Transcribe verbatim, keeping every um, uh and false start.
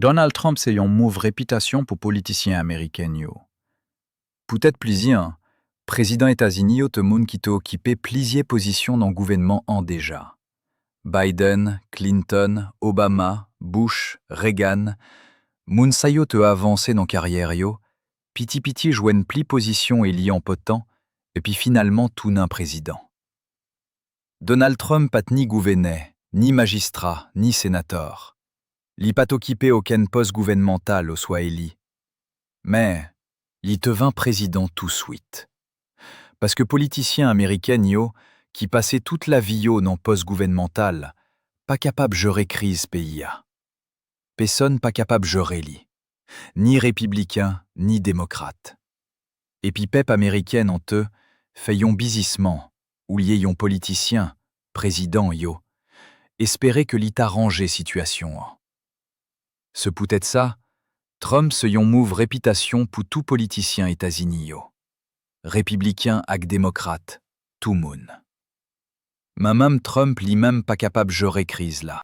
Donald Trump se yon move repitasyon pou politisyen ameriken yo. Poutèt plizyè, prezidan Etazini yo te moun ki te okipe plizyè pozisyon nan gouvènman an deja. Biden, Clinton, Obama, Bush, Reagan, moun sa yo te avanse nan karyè yo, piti piti jwenn pli pozisyon eli enpòtan, epi finalman tounen prezidan. Donald Trump pa t ni gouvènè, ni majistra, ni senatè. Li pa t okipe okenn pòs gouvènmantal oswa eli. Men, li te vin prezidan touswit. Paske politisyen ameriken yo, ki pase tout lavi yo nan pòs gouvènmantal, pa kapab jere kriz peyi a. Pèsonn pa kapab jere li, ni repibliken, ni demokrat. Epi pèp ameriken an te fè yon bizisman, olye yon politisyen, prezidan yo, espere ke li ta ranje sitiyasyon an. Se poutèt sa, Trump se yon move repitasyon pou tout politisyen Etazini yo. Repibliken ak demokrat, tout moun. Men menm Trump li menm pa kapab jere kriz la.